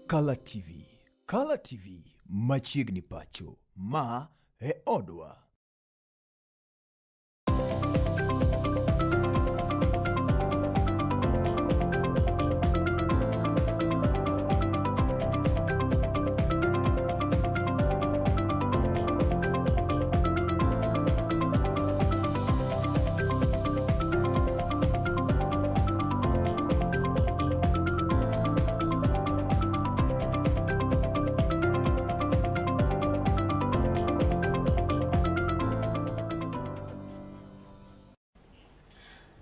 Kala TV. Kala TV machiegni pacho. Ma e odwa.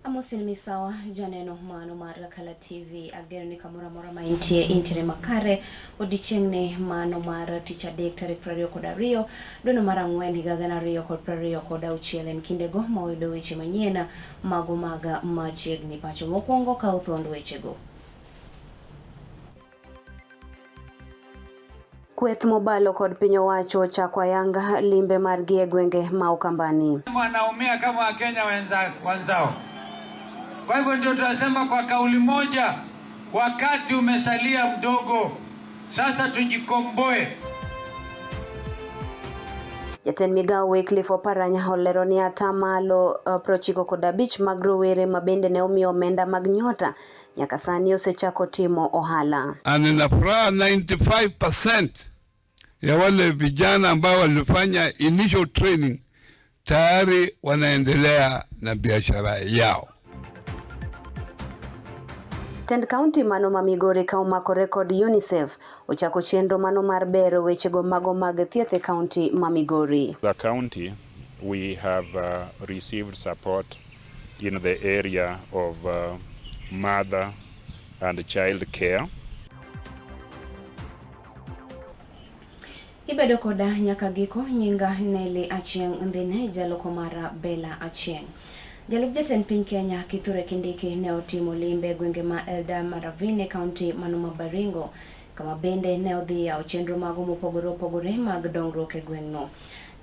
Amosi ni misawa janeno mano mar Kala TV ageno ni kamoro amora ma intie intiere makare odiechieng'ni mano mar tich adek tarik 22 dweno mar ang'wen higa 2026 en kindego ma wayudo weche manyien mago mag machiegni pacho mokwongo kawo thuond wechego. Kweth mobalo kod piny owacho ochako ayanga limbe margi e gwenge ma Ukambani. Wanaumia kama Wakenya wenzao. Kwa hivyo ndio tunasema kwa kauli moja, wakati umesalia mdogo, sasa tujikomboe. Jatend migao Wycliffe Oparanya olero ni atamalo 95 mag rowere ma bende ne omiyo omenda mag nyota nyaka sani osechako timo ohala. Nina furaha 95% ya wale vijana ambao walifanya initial training tayari wanaendelea na biashara yao. Tend kaunti mano ma Migori ka omakore kod UNICEF ochako chenro mano mar bero wechego mago mag thieth e kaunti ma Migori. The county we have received support in the area of mother and child care. Ibedo koda nyaka giko nyinga Nelly Achieng' Ndhine jaloko mara Bella Achieng'. Jalup jatend piny Kenya Kithure Kindiki ne otimo limbe e gwenge ma Eldama Ravine e kaunti mano ma Baringo kama bende ne odhi yawo chenro mago mopogore opogore mag dongruok e gweng'no.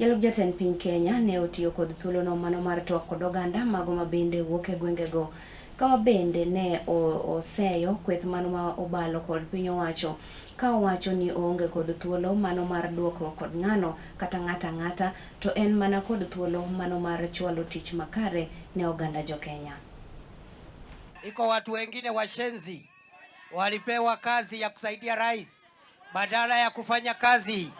Jalup jatend piny Kenya ne otiyo kod thuolono mano mar twak kod oganda mago ma bende wuok e gwengego kama bende ne oseyo kweth mano ma obalo kod piny owacho ka owacho ni oonge kod thuolo mano mar duokruok kod ng'ano kata ng'ata ang'ata to en mana kod thuolo mano mar chwalo tich makare ne oganda jo-Kenya. Iko watu wengine washenzi walipewa kazi ya kusaidia rais, badala ya kufanya kazi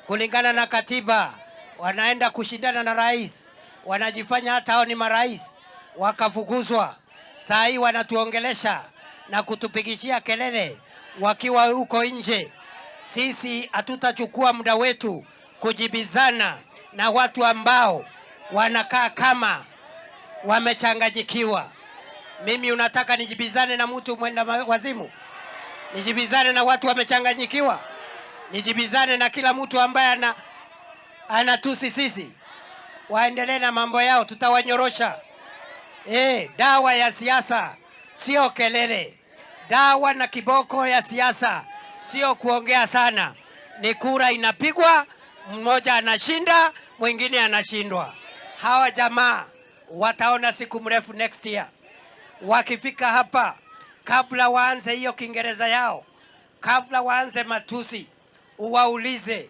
kulingana na katiba, wanaenda kushindana na rais, wanajifanya hata hao ni marais, wakafukuzwa. Saa hii wanatuongelesha na kutupigishia kelele wakiwa huko nje. Sisi hatutachukua muda wetu kujibizana na watu ambao wanakaa kama wamechanganyikiwa. Mimi unataka nijibizane na mtu mwenda wazimu? Nijibizane na watu wamechanganyikiwa? Nijibizane na kila mtu ambaye anatusi sisi? Waendelee na mambo yao, tutawanyorosha. Dawa ya siasa sio kelele. Dawa na kiboko ya siasa sio kuongea sana. Ni kura inapigwa, mmoja anashinda, mwingine anashindwa. Hawa jamaa wataona siku mrefu next year. Wakifika hapa, kabla waanze hiyo Kiingereza yao, kabla waanze matusi, uwaulize,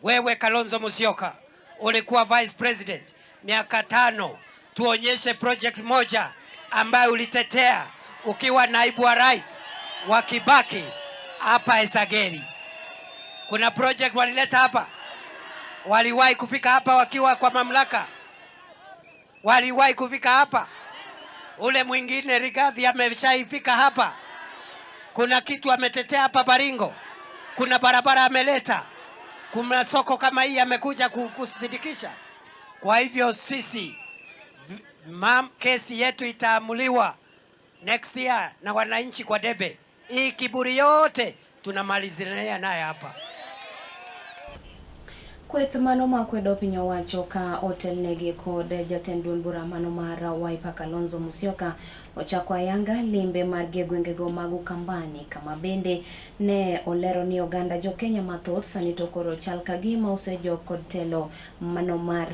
wewe Kalonzo Musyoka ulikuwa vice president miaka 5, tuonyeshe project moja ambayo ulitetea ukiwa naibu wa rais wa Kibaki hapa Esageri. Kuna project walileta hapa? Waliwahi kufika hapa wakiwa kwa mamlaka? Waliwahi kufika hapa? Ule mwingine Rigathi ameshaifika hapa? Kuna kitu ametetea hapa Baringo? Kuna barabara ameleta? Kuna soko kama hii amekuja kusidikisha? Kwa hivyo sisi kesi yetu itaamuliwa next year na wananchi kwa debe. Hii kiburi yote tunamalizia naye hapa. Kweth mano makwedo piny owacho ka otelnegi kod jatend duond bura mano mar Wiper Kalonzo Musyoka Ochako ayanga limbe margi e gwengego mag Ukambani, kama bende ne olero ni oganda jo Kenya mathoth sani to koro chal ka gima osejok kod telo mano mar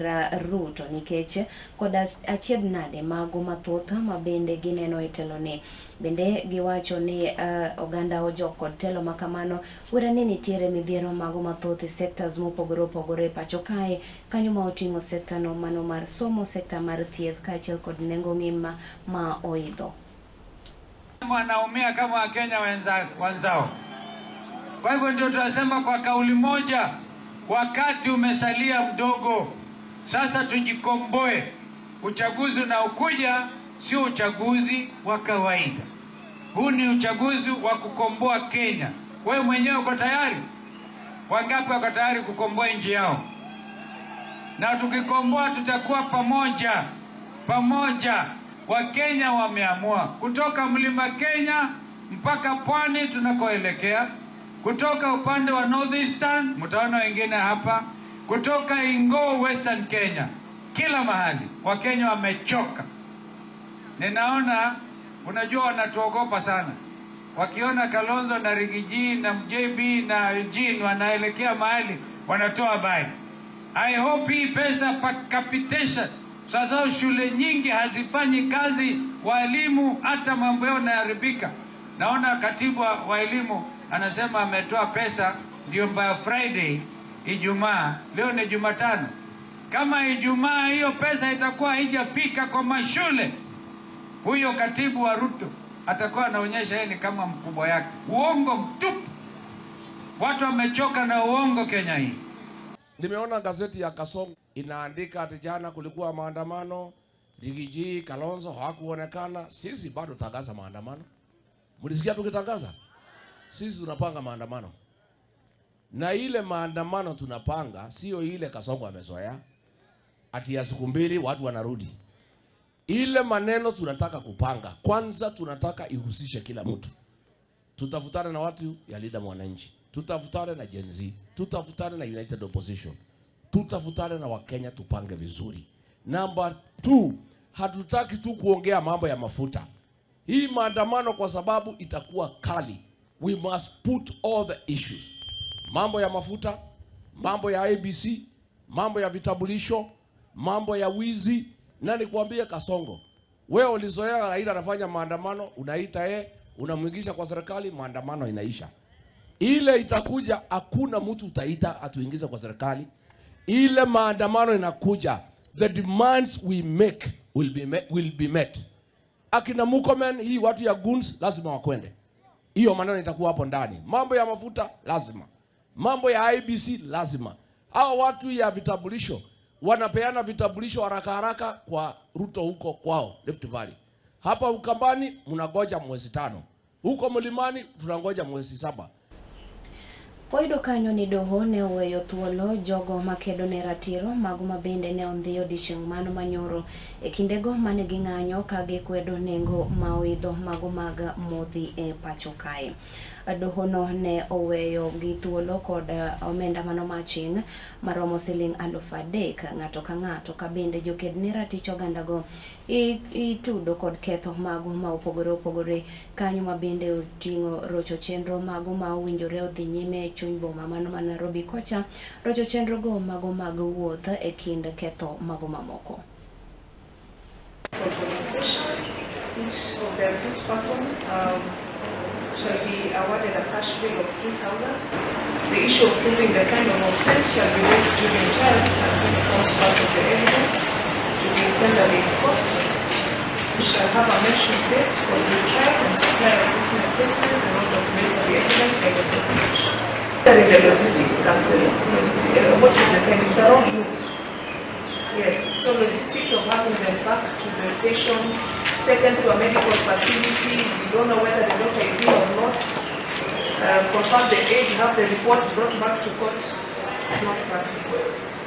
Ruto nikech kod achiedh nade mago mathoth ma bende gineno e teloni. Bende giwacho ni oganda ojok kod telo ma kamano wera ni nitiere midhiero mago mathoth e sectors mopogore opogore e pacho kae, kanyo ma oting'o sekta no mano mar somo, sekta mar thieth kaachiel kod nengo ngima ma oidho. Wanaumia kama Wakenya wenzao. Kwa hivyo ndio tunasema kwa kauli moja, wakati umesalia mdogo, sasa tujikomboe. Uchaguzi unaokuja sio uchaguzi wa kawaida, huu ni uchaguzi wa kukomboa Kenya. Wewe mwenyewe uko tayari? Wangapi wako tayari kukomboa nchi yao? Na tukikomboa tutakuwa pamoja pamoja. Wakenya wameamua kutoka mlima Kenya mpaka pwani tunakoelekea, kutoka upande wa Northeastern, mtaona wengine hapa, kutoka Ingo Western Kenya, kila mahali Wakenya wamechoka. Ninaona, unajua wanatuogopa sana, wakiona Kalonzo na Riggy G na JB na Eugene wanaelekea mahali wanatoa habari. I hope hii pesa per capitation. Sasa shule nyingi hazifanyi kazi, walimu hata mambo yao yanaharibika. Naona katibu wa elimu anasema ametoa pesa ndio by Friday, Ijumaa, leo ni Jumatano. Kama Ijumaa hiyo pesa itakuwa haijafika kwa mashule, huyo katibu wa Ruto atakuwa anaonyesha yeye ni kama mkubwa yake. Uongo mtupu. Watu wamechoka na uongo Kenya hii. Nimeona gazeti ya Kasongo inaandika ati jana kulikuwa maandamano, Riggy G, Kalonzo hawakuonekana. Sisi bado tangaza maandamano. Mlisikia tukitangaza? Sisi tunapanga maandamano. Na ile maandamano tunapanga sio ile Kasongo amezoea. Ati ya siku mbili watu wanarudi. Ile maneno tunataka kupanga. Kwanza tunataka ihusishe kila mtu. Tutafutane na watu ya Linda Mwananchi. Tutafutane na Gen Z. Tutafutane na United Opposition. Tutafutane na Wakenya tupange vizuri. Number 2, hatutaki tu kuongea mambo ya mafuta. Hii maandamano kwa sababu itakuwa kali. We must put all the issues. Mambo ya mafuta, mambo ya ABC, mambo ya vitambulisho, mambo ya wizi. Na nikwambie Kasongo, wewe ulizoea Raila anafanya maandamano, unaita yeye, unamuingisha kwa serikali, maandamano inaisha. Ile itakuja, hakuna mtu utaita atuingize kwa serikali. Ile maandamano inakuja, the demands we make will be met. Akina Murkomen, hii watu ya goons lazima wakwende. Hiyo maneno itakuwa hapo ndani. Mambo ya mafuta lazima, mambo ya IEBC lazima. Hao watu ya vitambulisho wanapeana vitambulisho haraka haraka kwa Ruto huko kwao Rift Valley. Hapa Ukambani mnangoja mwezi 5, huko Mlimani tunangoja mwezi 7. Wayudo kanyo ni doho ne oweyo thuolo jogo makedo ne ratiro mago ma bende ne ondhi odiochieng' mano manyoro e kindego mane ging'anyo ka gikwedo nengo ma oidho mago mag modhi e pacho kae. Doho no ne oweyo gi thuolo kod omenda mano maching' maromo siling 3,000 ng'ato ka ng'ato, ka bende joked ne ratich oganda go itudo kod ketho mago ma opogore opogore kanyo ma bende oting'o rocho chenro mago ma owinjore odhi nyime e chuny boma mano ma Nairobi kocha rocho chenro go mago mag wuoth e kind ketho mago mamoko. From police station, each of the accused person shall be awarded a cash bail of 3,000. The issue of proving the kind of offense shall be raised during trial, as this forms part of the evidence to be tendered in court. We shall have a mention date for the trial and supply of witness statements and all documentary evidence by the prosecution. In the logistics council, what is the time? It's around noon. Yes, so logistics of having them back to the station, taken to a medical facility, we don't know whether the doctor is in or not, confirm the age, have the report brought back to court, it's not practical.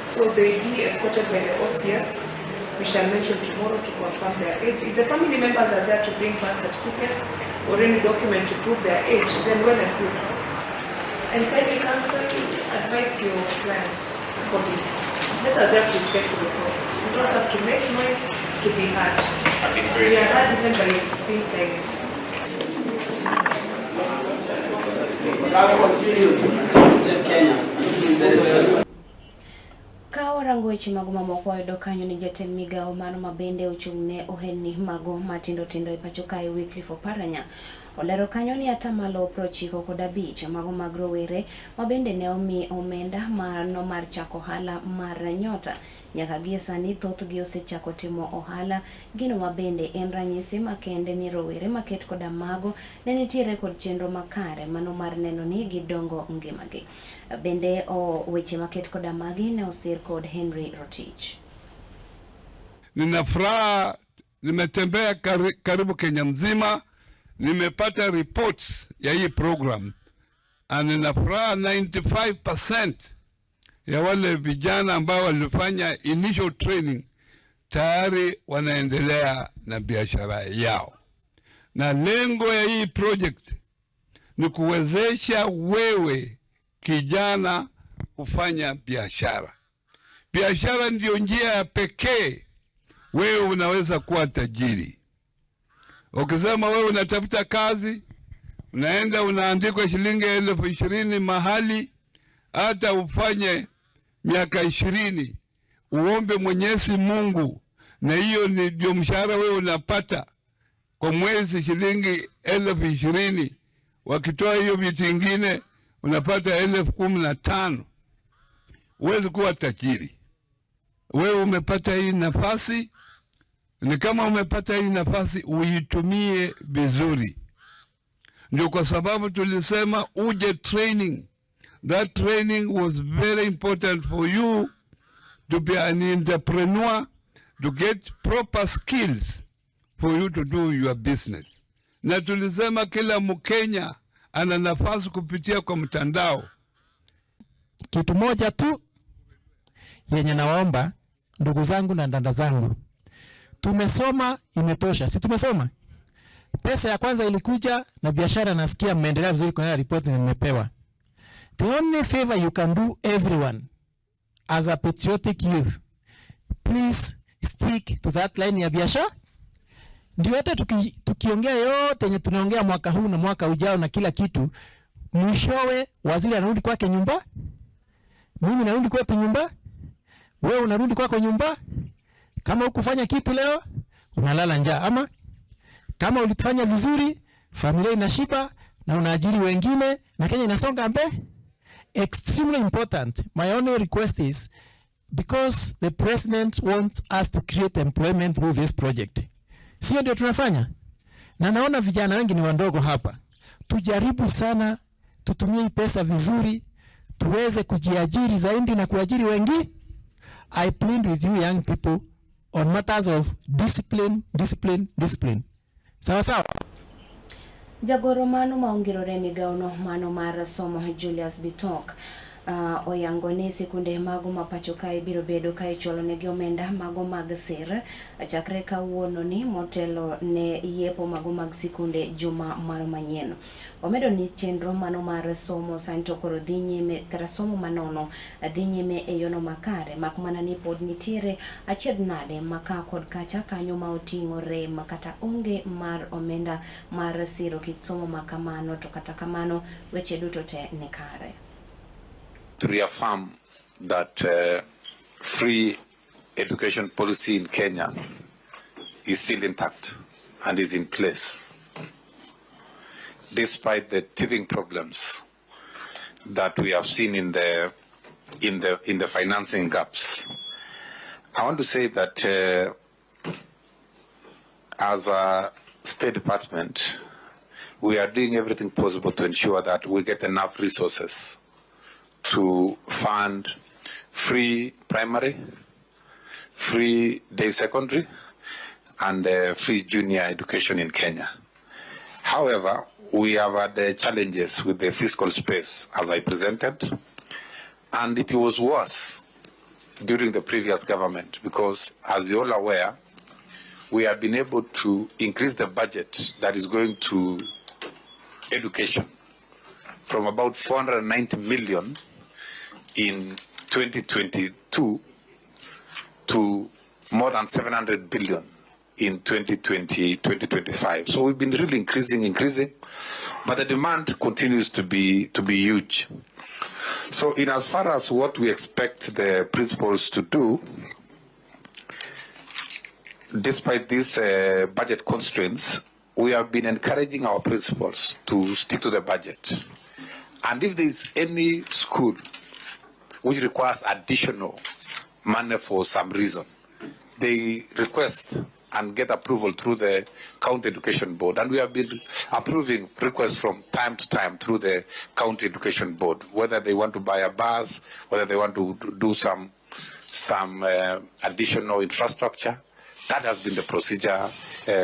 So they be escorted by the OCS, we shall mention tomorrow to confirm their age. If the family members are there to bring birth certificates or any document to prove their age, then well and good. And kindly counsel, advise your clients accordingly. Let us just respect the courts. We don't have to make noise to be heard. We are heard even by being silent. Ka warango weche mago mamoko wayudo kanyo ni jatend migawo mano ma bende ochung' ne ohelni mago matindo tindo e pacho kae Wycliffe Oparanya olero kanyo ni atamalo 95 mago mag rowere ma bende ne omi omenda mano mar chako ohala mar Nyota nyaka gie sani thothgi osechako timo ohala gino ma bende en ranyisi makende ni rowere maket koda mago ne nitiere kod chenro makare mano mar neno ni gidongo ngimagi. Bende o weche maket koda magi ne osir kod Henry Rotich. Nina furaha, nimetembea karibu Kenya mzima, nimepata reports ya hii program na nina furaha 95% ya wale vijana ambao walifanya initial training tayari wanaendelea na biashara yao, na lengo ya hii project ni kuwezesha wewe kijana kufanya biashara. Biashara ndiyo njia ya pekee wewe unaweza kuwa tajiri. Ukisema wewe unatafuta kazi, unaenda unaandikwa shilingi 20,000 mahali, hata ufanye miaka 20 uombe Mwenyezi Mungu, na hiyo ndio mshahara wewe unapata kwa mwezi, shilingi 20,000. Wakitoa hiyo vitu ingine unapata 15,000. Huwezi kuwa tajiri. Wewe umepata hii nafasi, ni kama umepata hii nafasi uitumie vizuri. Ndio kwa sababu tulisema uje training. That training was very important for you to be an entrepreneur, to get proper skills for you to do your business. Na tulisema kila Mkenya ana nafasi kupitia kwa mtandao. Kitu moja tu yenye nawaomba ndugu zangu na dada zangu, tumesoma imetosha, si tumesoma? Pesa ya kwanza ilikuja na biashara, nasikia mmeendelea vizuri kwa report nimepewa. The only favor you can do everyone as a patriotic youth, please stick to that line ya biashara. Ndio hata tukiongea yote yenye tunaongea mwaka huu na mwaka ujao na kila kitu, mwishowe waziri anarudi kwake nyumba, mimi narudi kwetu nyumba, wewe unarudi kwako nyumba. Kama hukufanya kitu leo unalala njaa, ama kama ulifanya vizuri familia inashiba na unaajiri wengine na Kenya inasonga mbele. Extremely important. My only request is, because the president wants us to create employment through this project. Sio ndio tunafanya? Na naona vijana wengi ni wadogo hapa. Tujaribu sana, tutumie pesa vizuri, tuweze kujiajiri zaidi na kuajiri wengi. I plead with you young people on matters of discipline, discipline, discipline. Sawa sawa. Jagoro mano maongirore migawono mano mar somo Julius Bitok oyango ni sikunde mago ma pacho kae biro bedo ka ichulo negi omenda mago mag sir chakre kawuono ni motelo ne yepo mago mag sikunde juma mano manyien. Omedo ni chenro mano mar somo sani to koro dhi nyime, kata somo manono dhi nyime e yono makare, mak mana ni pod nitiere achiedh nade maka kod kacha kanyo ma oting'o rem kata onge mar omenda mar siro kit somo makamano, to kata kamano weche duto te ni kare. To reaffirm that free education policy in Kenya is still intact and is in place, despite the teething problems that we have seen in the financing gaps. I want to say that as a State Department, we are doing everything possible to ensure that we get enough resources to fund free primary, free day secondary, and free junior education in Kenya. However, we have had challenges with the fiscal space, as I presented, and it was worse during the previous government because, as you're all aware, we have been able to increase the budget that is going to education from about 490 million in 2022 to more than 700 billion in 2020, 2025. So we've been really increasing, but the demand continues to be huge. So in as far as what we expect the principals to do, despite these budget constraints, we have been encouraging our principals to stick to the budget. And if there is any school which requires additional money for some reason, they request and get approval through the County Education Board. And we have been approving requests from time to time through the County Education Board, whether they want to buy a bus, whether they want to do some additional infrastructure. That has been the procedure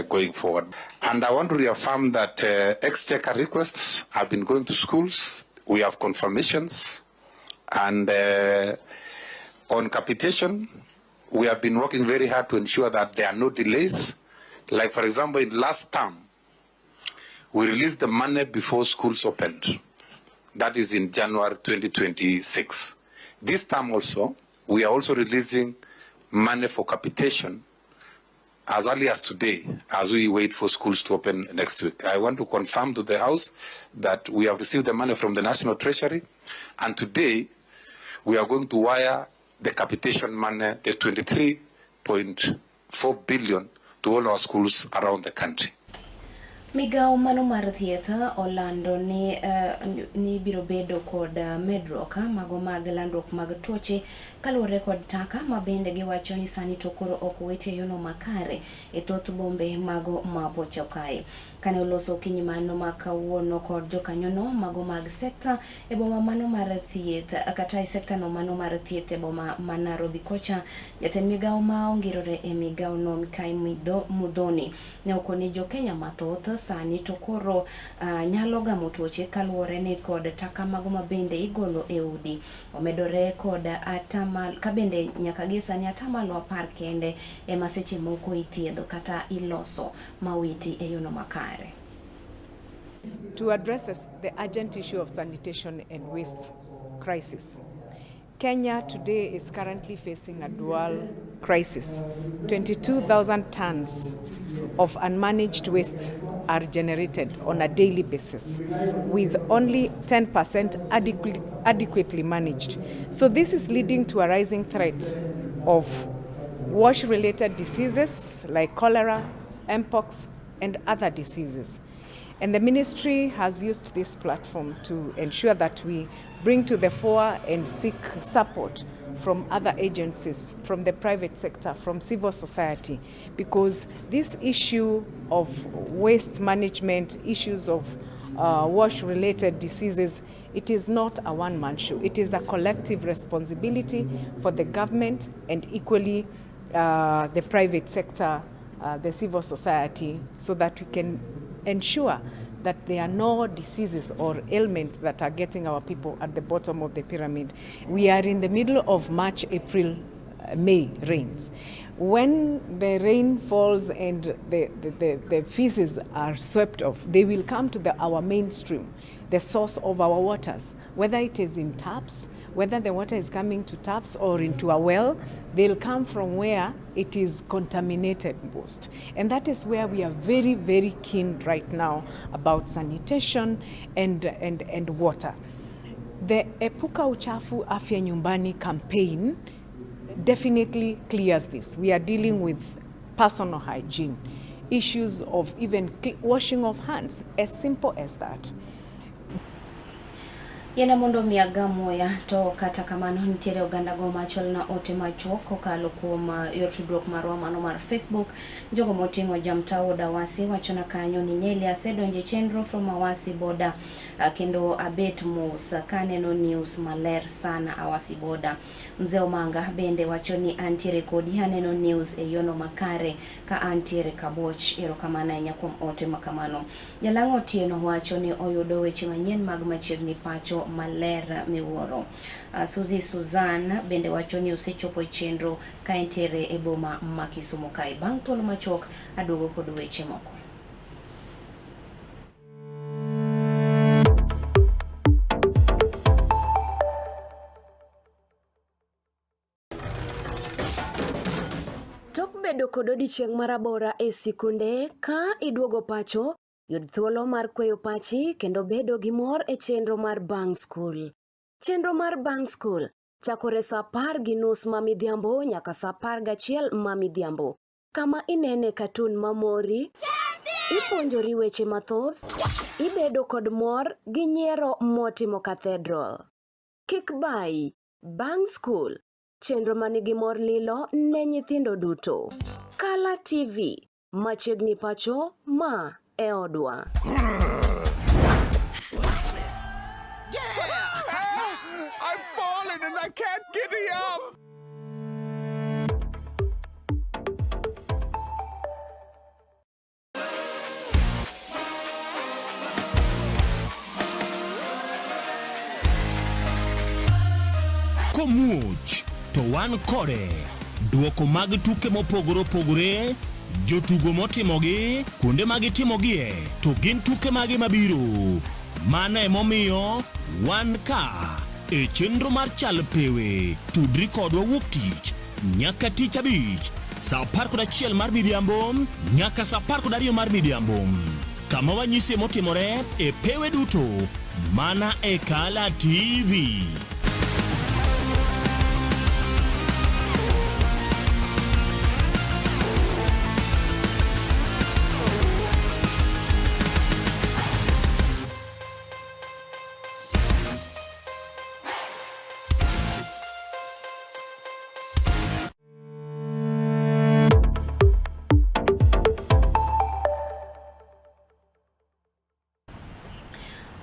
going forward. And I want to reaffirm that exchequer requests have been going to schools. We have confirmations. And on capitation, we have been working very hard to ensure that there are no delays. Like, for example, in last term, we released the money before schools opened. That is in January 2026. This term also, we are also releasing money for capitation as early as today, as we wait for schools to open next week. I want to confirm to the House that we have received the money from the National Treasury, and today we are going to wire the capitation money, the 23.4 billion, to all our schools around the country. Migao mano mar thieth olando ni biro bedo kod medruok mago mag landruok mag tuoche kaluwore kod taka ma bende giwacho ni sani to koro ok wete yono makare e thoth bombe mago ma pacho kae. Kane oloso okinyi mano ma kawuono kod jokanyono mago mag sekta e boma mano mar thieth kata e sekta no mano mar thieth e boma ma Nairobi kocha, jatend migao ma ongirore e migao no Mikai Mudhoni ne okoni jo Kenya mathoth sani to koro nyalo gamo tuoche kaluwore ni kod taka mago ma bende igolo e udi omedore kod atamal kabende nyaka gi sani atamalo 10 kende ema seche moko ithiedho kata iloso mawiti e yono makare. To address the urgent issue of sanitation and waste crisis, Kenya today is currently facing a dual crisis. 22,000 tons of unmanaged waste are generated on a daily basis, with only 10% adequately managed. So this is leading to a rising threat of wash-related diseases like cholera, mpox, and other diseases. And the ministry has used this platform to ensure that we bring to the fore and seek support from other agencies, from the private sector, from civil society, because this issue of waste management, issues of wash-related diseases, it is not a one-man show. It is a collective responsibility for the government and equally the private sector, the civil society, so that we can ensure that there are no diseases or ailments that are getting our people at the bottom of the pyramid. We are in the middle of March, April, May rains. When the rain falls and the feces are swept off, they will come to our mainstream, the source of our waters, whether it is in taps, whether the water is coming to taps or into a well, they'll come from where it is contaminated most. And that is where we are very, very keen right now about sanitation and water. The Epuka Uchafu Afya Nyumbani campaign definitely clears this. We are dealing with personal hygiene, issues of even washing of hands, as simple as that. Yena mondo miaga moya to kata kamano nitiere oganda go machol na ote machuok kokalo kuom yor tudruok marwa mano mar Facebook. Jogo moting'o Jamtao Dawasi wachona kanyo ni Nelly asedonje chenro from Awasi boda kendo abet mos kaneno news maler sana Awasi boda. Mzee Omanga bende wacho ni antiere kodi aneno news e yono makare ka antiere Kaboch. Erokamano ahinya kuom ote makamano. Jalang'o Otieno wacho ni oyudo weche manyien mag machiegni pacho maler miwuoro. Suzy Suzan bende wacho ni osechopo e chenro ka entiere e boma ma Kisumu kae. Bang' thuolo machuok aduogo kod weche moko. Isebedo kod odiechieng' marabora e sikunde ka iduogo pacho, yud thuolo mar kweyo pachi kendo bedo gi mor e chenro mar Bang' Skul. Chenro mar Bang' Skul chakore saa 10:30 ma midhiambo nyaka saa 11 ma midhiambo, kama inene katun mamori, ipuonjori weche mathoth, ibedo kod mor gi nyiero motimo cathedral. Kik bayi, Bang' Skul, chenro manigi mor lilo ne nyithindo duto. Kala TV, machiegni pacho, ma e odwa. I've fallen and I can't get up. Komuoch to wan kode. Duoko mag tuke mopogore opogore, jotugo motimogi, kuonde ma gitimogie, to gin tuke mage mabiro. Mano emomiyo wan ka e chenro mar Chal Pewe. Tudri kodwa wuok tich nyaka tich abich saa 11 mar midhiambo nyaka saa 12 mar midhiambo kama wanyisie motimore e pewe duto mana e Kala TV.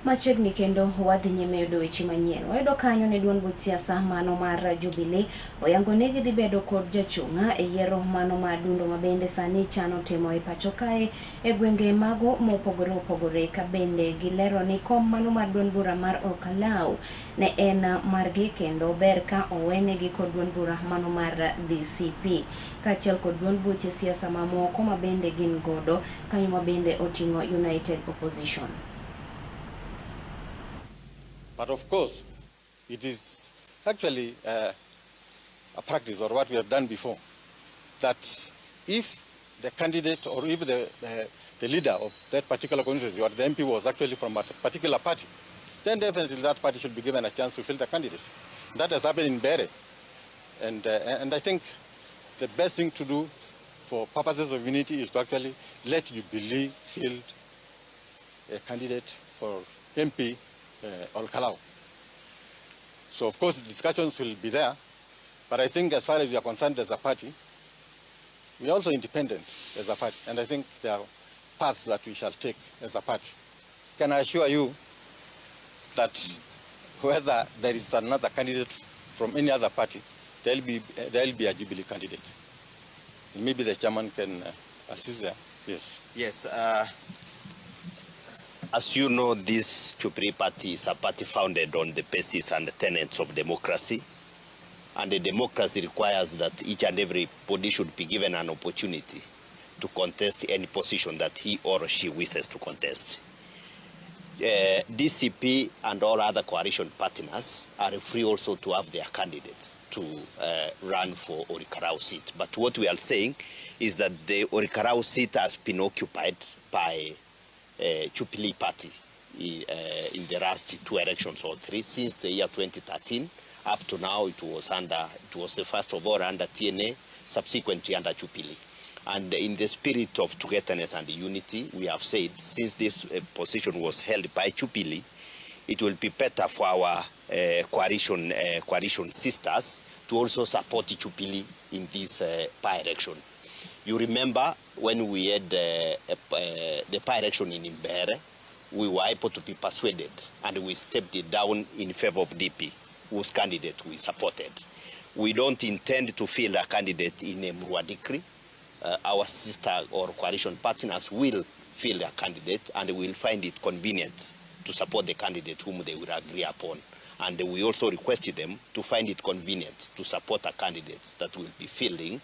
Machiegni kendo wadhi nyime yudo weche manyien. Wayudo kanyo ni duond buch siasa mano mar Jubilee oyango ni gidhi bedo kod jachung' e yiero mano mar dundo ma bende sani chano timo e pacho kae e gwenge mago mopogore opogore, ka bende gilero ni kom mano mar duond bura mar Olkalau ne en margi kendo ber ka owenegi kod duond bura mano mar DCP kaachiel kod duond buche siasa mamoko ma bende gin godo kanyo ma bende oting'o United Opposition. But of course, it is actually a practice or what we have done before, that if the candidate or if the leader of that particular constituency or the MP was actually from a particular party, then definitely that party should be given a chance to fill the candidate. That has happened in Mbeere. And I think the best thing to do for purposes of unity is to actually let Jubilee field a candidate for MP Olkalau. So of course discussions will be there, but I think as far as we are concerned as a party, we are also independent as a party, and I think there are paths that we shall take as a party. Can I assure you that whether there is another candidate from any other party, there will be a Jubilee candidate. And maybe the chairman can assist there. Yes. Yes. As you know, this Jubilee Party is a party founded on the basis and the tenets of democracy. And the democracy requires that each and every body should be given an opportunity to contest any position that he or she wishes to contest. DCP and all other coalition partners are free also to have their candidates to run for Ol Kalou seat. But what we are saying is that the Ol Kalou seat has been occupied by Jubilee Party in the last two elections or three since the year 2013. Up to now, it was the first of all under TNA, subsequently under Jubilee. And in the spirit of togetherness and unity, we have said since this position was held by Jubilee, it will be better for our coalition sisters to also support Jubilee in this by-election. You remember when we had the by-election in Mbeere, we were able to be persuaded and we stepped it down in favor of DP, whose candidate we supported. We don't intend to field a candidate in Emurua Dikirr. Our sister or coalition partners will field a candidate and will find it convenient to support the candidate whom they will agree upon. And we also requested them to find it convenient to support a candidate that will be fielding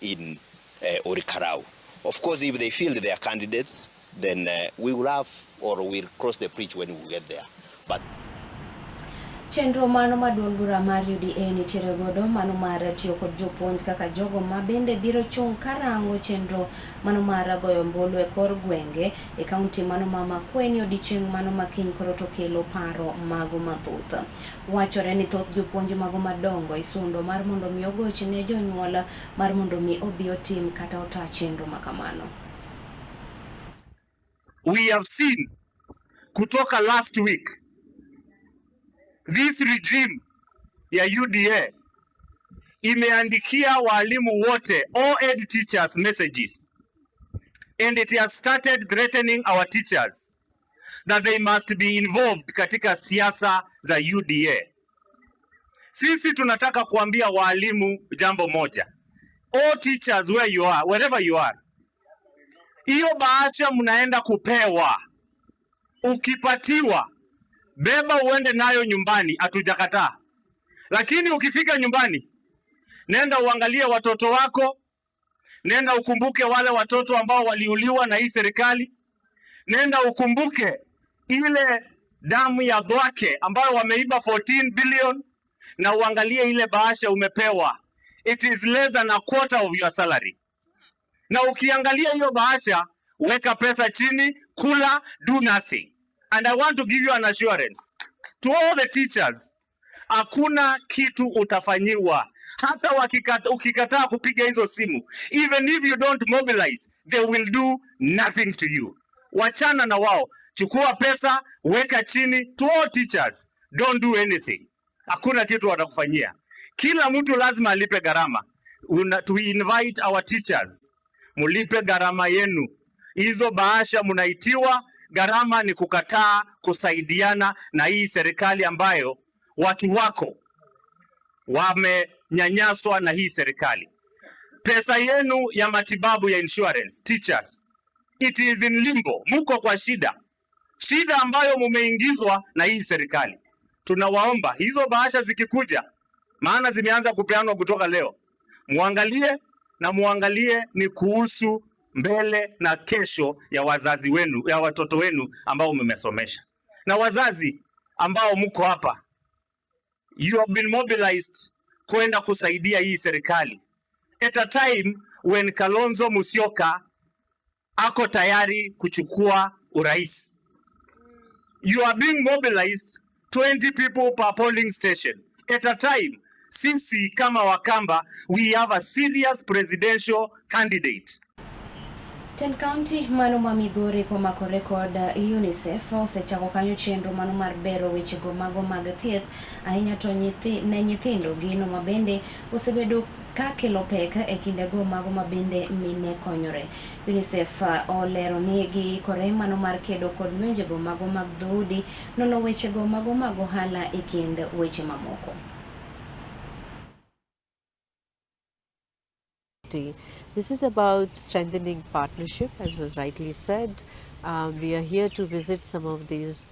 in Ol Kalou. Of course, if they field their candidates, then we will have, or we'll cross the bridge when we get there. But Chenro mano ma duond bura mar UDA nitiere godo mano mar tiyo kod jopuonj kaka jogo ma bende biro chung' karango chenro mano mar goyo ombulu e kor gwenge e kaunti mano ma Makueni odiochieng' mano ma kiny koro to kelo paro mago mathoth. Wachore ni thoth jopuonj mago madongo isundo mar mondo mi ogoch ne jonyuol mar mondo mi obi otim kata ota chenro ma kamano. We have seen kutoka last week this regime ya UDA imeandikia walimu wote, all ed teachers, messages, and it has started threatening our teachers that they must be involved katika siasa za UDA. Sisi tunataka kuambia walimu jambo moja. All teachers where you are, wherever you are, hiyo bahasha mnaenda kupewa, ukipatiwa beba uende nayo nyumbani, hatujakataa. Lakini ukifika nyumbani, nenda uangalie watoto wako, nenda ukumbuke wale watoto ambao waliuliwa na hii serikali, nenda ukumbuke ile damu ya Thwake ambayo wameiba 14 billion, na uangalie ile bahasha umepewa, it is less than a quarter of your salary. Na ukiangalia hiyo bahasha, weka pesa chini, kula, do nothing. And I want to give you an assurance to all the teachers, hakuna kitu utafanyiwa hata ukikataa kupiga hizo simu, even if you don't mobilize, they will do nothing to you. Wachana na wao, chukua pesa, weka chini. To all teachers, don't do anything. Hakuna kitu watakufanyia. Kila mtu lazima alipe gharama. To invite our teachers, mulipe gharama yenu. Hizo bahasha mnaitiwa, gharama ni kukataa kusaidiana na hii serikali ambayo watu wako wamenyanyaswa na hii serikali. Pesa yenu ya matibabu ya insurance, teachers, it is in limbo. Muko kwa shida, shida ambayo mumeingizwa na hii serikali. Tunawaomba hizo bahasha zikikuja, maana zimeanza kupeanwa kutoka leo, muangalie na muangalie ni kuhusu mbele na kesho ya wazazi wenu, ya watoto wenu ambao mmesomesha. Na wazazi ambao mko hapa, you have been mobilized kwenda kusaidia hii serikali at a time when Kalonzo Musyoka ako tayari kuchukua urais. You are being mobilized 20 people per polling station at a time sisi kama Wakamba we have a serious presidential candidate. Tend county mano ma Migori komakore kod UNICEF osechako kanyo chenro mano mar bero wechego mago mag thieth ahinya to ne nyithindo gino mabende osebedo ka kelo pek e kindego mago mabende mine konyore. UNICEF olero ni giikore mano mar kedo kod lwenjego mago mag dhoudi, nono wechego mago mag ohala e kind weche mamoko. This is about strengthening partnership, as was rightly said. We are here to visit some of these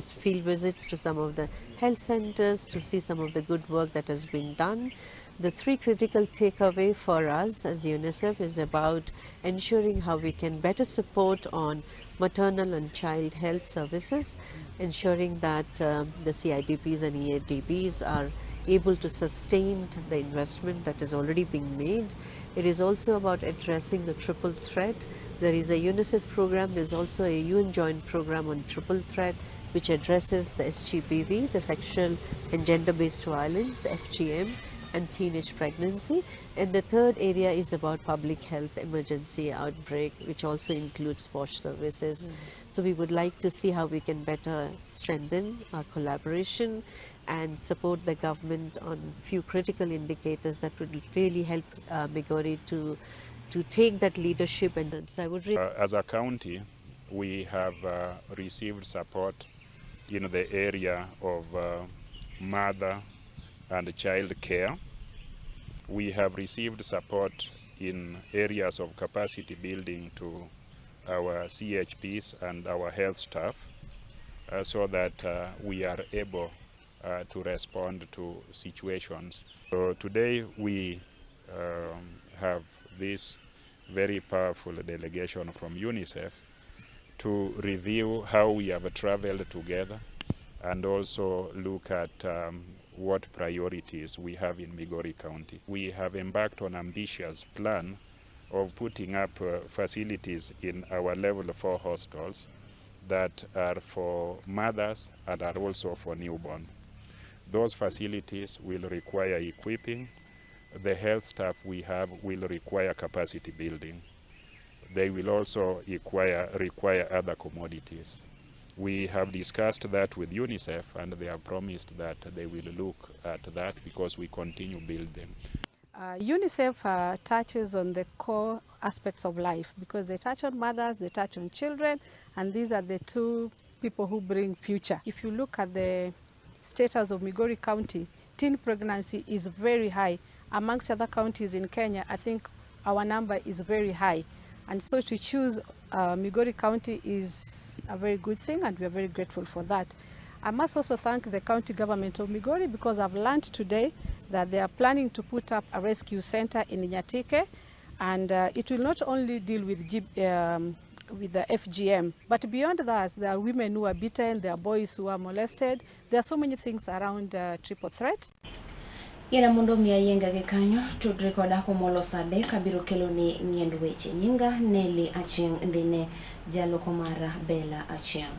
field visits to some of the health centers to see some of the good work that has been done. The three critical takeaway for us as UNICEF is about ensuring how we can better support on maternal and child health services, ensuring that the CIDPs and EADBs are able to sustain the investment that is already being made. It is also about addressing the triple threat. There is a UNICEF program, there is also a UN joint program on triple threat, which addresses the SGBV, the sexual and gender-based violence, FGM, and teenage pregnancy. And the third area is about public health emergency outbreak, which also includes WASH services. So we would like to see how we can better strengthen our collaboration and support the government on few critical indicators that would really help Migori to take that leadership. And so I would really as a county, we have received support in the area of mother and child care. We have received support in areas of capacity building to our CHPs and our health staff so that we are able to respond to situations. So today we have this very powerful delegation from UNICEF to review how we have traveled together and also look at what priorities we have in Migori County. We have embarked on ambitious plan of putting up facilities in our level 4 hostels that are for mothers and are also for newborn. Those facilities will require equipping. The health staff we have will require capacity building. They will also require other commodities. We have discussed that with UNICEF, and they have promised that they will look at that because we continue building. UNICEF touches on the core aspects of life because they touch on mothers, they touch on children, and these are the two people who bring future. If you look at the status of Migori County, teen pregnancy is very high. Amongst other counties in Kenya, I think our number is very high. And so to choose Migori County is a very good thing, and we are very grateful for that. I must also thank the county government of Migori because I've learned today that they are planning to put up a rescue center in Nyatike, and it will not only deal with the FGM, but beyond that, there are women who are beaten, there are boys who are molested. There are so many things around triple threat. Yiena mondo mi ayienga gi kanyo, tudri koda komolo sa 3 abiro keloni ng'iend weche. Nyinga Nelly Achieng' Ndhine, jaloko mara Bella Achieng'.